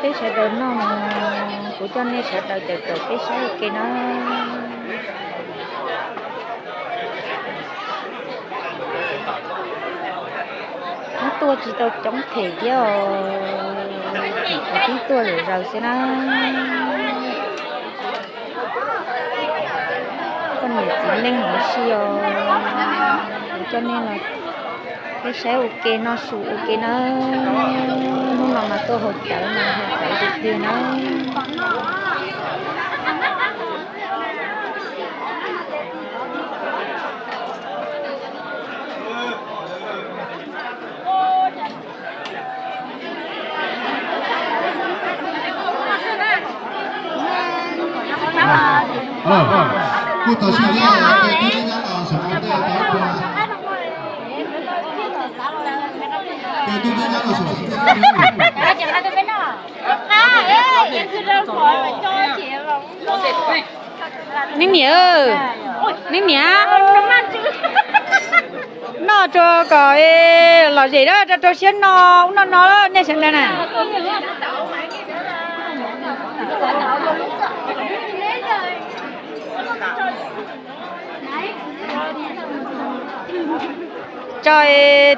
Peb sawv daws noj, kuv coj nej sawv daws caum caum peb saib ua ke na. Muab tuaj tsis tau coob them thiab os, kuv twb tuaj zom zaws xwb na. Poj niam txiv neej hauv si os, kuv coj nej los peb saib ua ke noj su ua ke na. Hnub no mas tuaj haus cawv mas haus cawv tiag tiag na. Kuj tau sib ntiab, peb tub nyab los saum ntej tau ib pliag. Peb tub nyab los saum ntej. Neeg niam, neeg niam, noj tso kom lom zem na, rau rau siab no, ub no no nej sawv ntawd na. Tso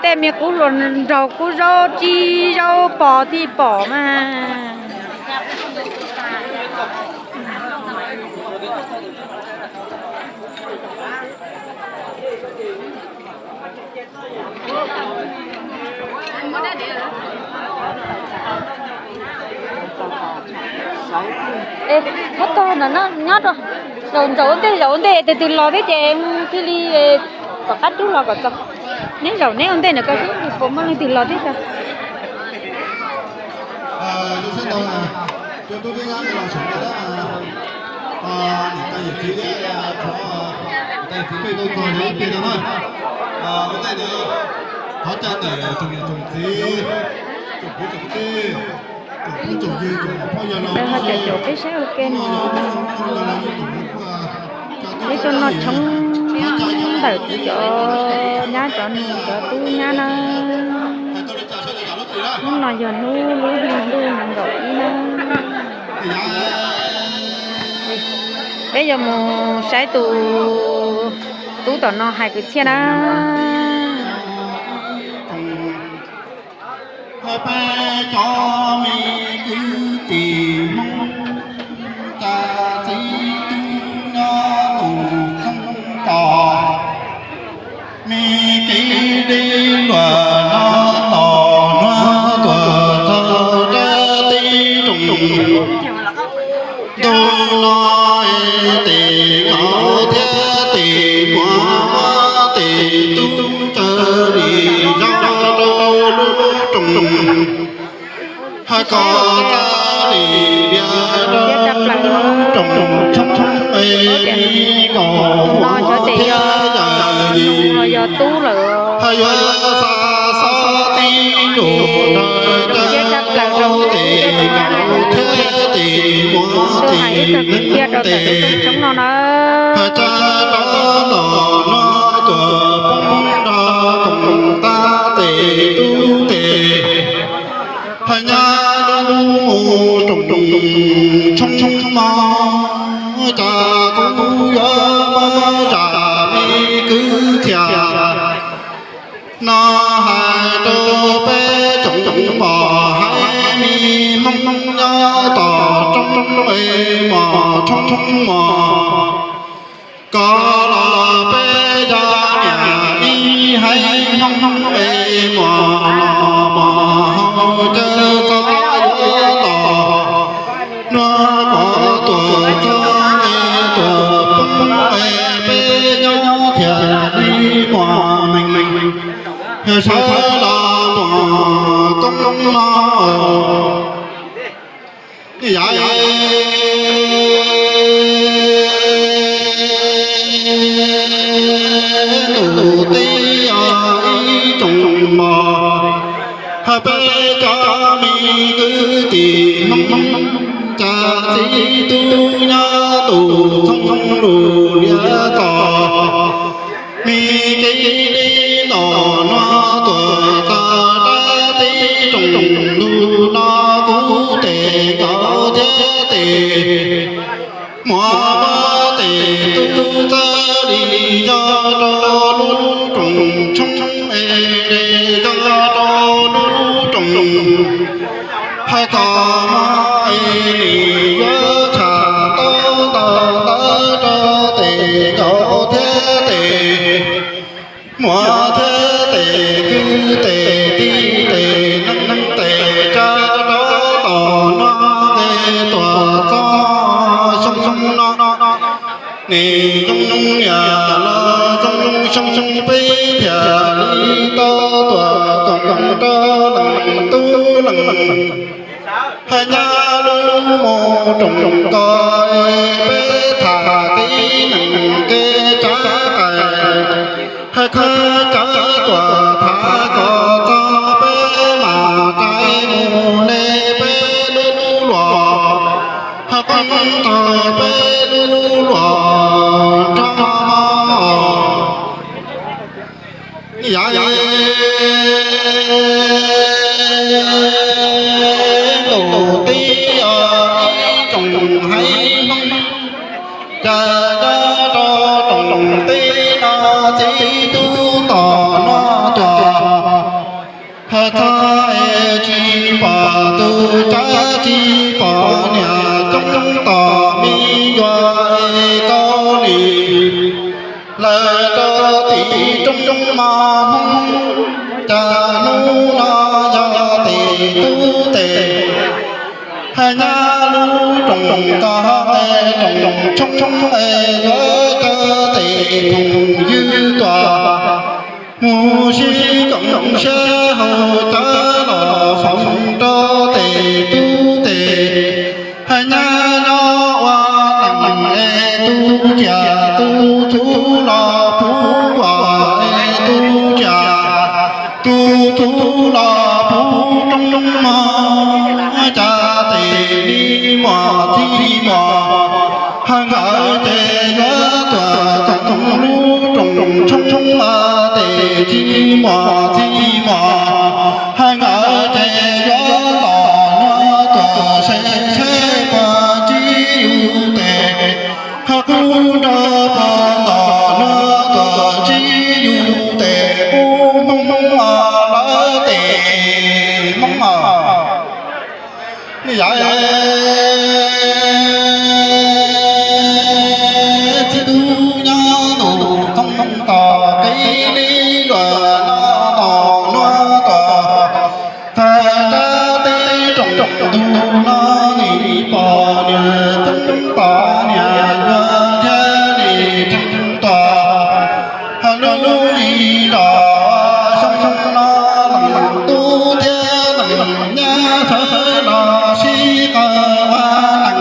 tej me qub hluas nraug kub zaub tsib zaub pos thiaj pom mas. Muab tog ntawm no nyob rau, zaum zaum ua ntej, zaum ua ntej tus twg los thiab ces thiaj li kom qab rub los kom txog. Neb zaum neb ua ntej ntawm ko xwb puas muaj leej twg los thiab. Lawv ho caum caum peb saib ua ke no. Peb tuaj noj tshoob ntawm kuv cov nyab cov nus cov tub nyab na. Hnub no yog hnub lub hli ntuj nees nkaum ib na. Peb yuav mus saib tus tub tom no hais kwv txhiaj na. Peb cov me kwv tij Hmoob, cas txiv tub nyob tus koob tos, me kev deb luag no los nuav tuaj txog rau teb rooj. Ntu no tes nkaus thiab tes muaj muab tes tub tsaws li zog rau lub rooj. Hais kom tsaws li lias rau lub rooj tshoob es nkaus no thiab yawm yim. Hais yuav xa xov tib lus rau tes nkaus thiab tes muaj tes neeg tes. Hais tsa rov tom no tuaj poob nrog koom tab tes tub tes. Hais nyab lub mus rooj tshoob no, cas kuv yuav muab zam me kwv txhiaj no hais rau peb tsoom mos hais me Hmoob nyob tom roob es mos tshoob mos. Koj los peb cov niam ib haiv Hmoob es mos los mos haus cawv koj yuav los nuav koj tuaj txog es tuaj poob es peb nyob thiaj li muaj meej. Sawv los muaj koob no yam tus tib ib tsoom mos, hais peb cov me kwv tij Hmoob, cas txiv tub nyob tus txhoov lus lias tos. Me kev deb los nuav tuaj txog rau teb rooj, ntu no kuv tes tes nkauj thiab tes muam, muab tes tub txawb li yog rau lub rooj tshoob es yog rau lub rooj. Hais txog mas es nim yuav tsham tau ntau ntawv rau tes nkauj thiab tes muam thiab tes kwv tes tij tes neej tes tsav rau tom no nqe tuam txoj xyoo no. Nim zoo niam los zoo xyoo peb thiaj li tau tuaj koom rau leej tub leej. Hais nyab lub mus rooj koj es peb tham kev neej kev tsav qais. Hais khawb cawv tuaj tham kom txog peb mam rais mus le peb lub luam. Hais qoob tau peb lub luam nrog mog. Yav nkaus tib ib tsoom haiv Hmoob, cas nyob rau rooj teb no txiv tub tom no tuaj. Hais txog es tsis pom tus tsav tsis pom niam coob tom me yuav es kaub lim lawm rau tim rooj mos Hmoob, cas hnub no yog tes tub tes hais nyab lub rooj koj es rooj tshoob es yuav coj tes phooj ywg tuaj mus sib koom siab haus cawv los foom rau tes tub tes hais nyab nyob ua neej es tu tsiaj tu txhu los puv ua es tu tsiaj tu txhu los puv rooj mos, cas tes li muaj txij muaj hais nkawd ces yuav tuaj koom lub rooj tshoob mas tes tsis muaj txij muaj hais nkawd ces yuav los no tuaj saib saib puas tsis yus tes, hais qub nrog puas los no tuaj tsis yus tes qub Hmoob Hmoob lawv tes Hmoob os. Yav txij tub nyob ntu thoob tom kev li luag no tom nuav tom thaj dab teb rooj ntug no nim pom niam coob tom niam yuav thiaj li tseem tuaj hais lub zim los xyoo no leej tub thiab leej nyab sawv los sib qawm ua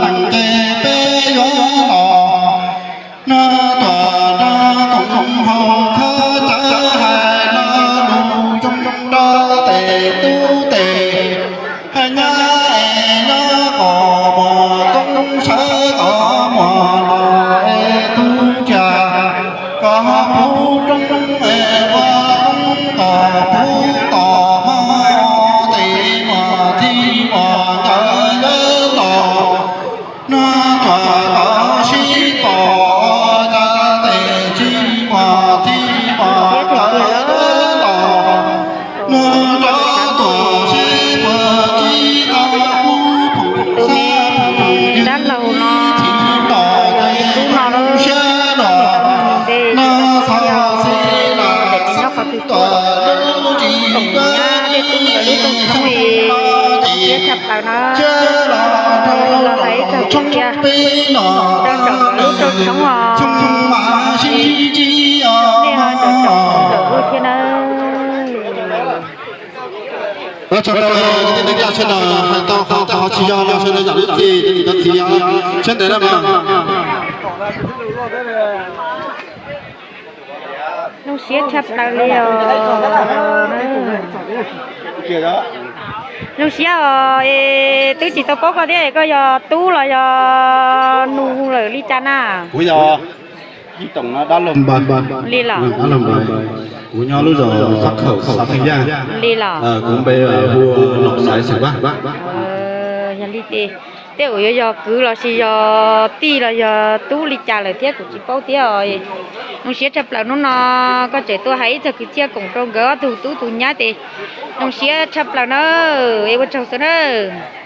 neej ces peb yuav los no tuaj nrog koom haus khaub cawv hais lo lus zoo rau tes tub tes hais nyab es nyob kom muaj koob sawv kom muaj los es tu tsiaj kom puv rooj es ua koob kom puv tom mog tes muaj txij muaj nkawd yuav los no tuaj kom sib pom cas tes tsis muaj txij muaj nkawd yuav los no rov tuaj seb puas tsis tau kuv phooj xab phooj ywg txhim tom ces zoo siab los no xaus xis las xeeb tuaj lub tsis kab xeeb no ces siab los rau rooj tshoob peb no nws xyoo mas sib ntsib os mog. Ua tsaug ntau cov neeg caj sawv daws hais tau qhov tau qhov tsis yog los sawv daws zam lub txim rau niam rau txiv os. Siab ntev na mog. Zoo siab tshaj plaws li os. Zoo siab os, es twb tsis tau paub koj thiab, koj yog tub los yog nus lawm li cas na? Kuv yog Yij Toom no, dab laug Npawg. Li los? Dab laug Npawg. Kuv nyob lub zos Fab Khaum, xav Pheej Yaj. Li los? Kuv npe hu Nom Xaiv Xeem Vaj. Yog li ces tej uas yuav yog kwv los sis yog tij los yog tub li cas lawm thiab kuv tsis paub thiab os. Zoo siab tshaj plaws hnub no koj tseem tuaj hais ib txog kwv txhiaj koom rau nkawd ob tug tub tus nyab ces zoo siab tshaj plaws na. Es ua tsaug xwb nawb.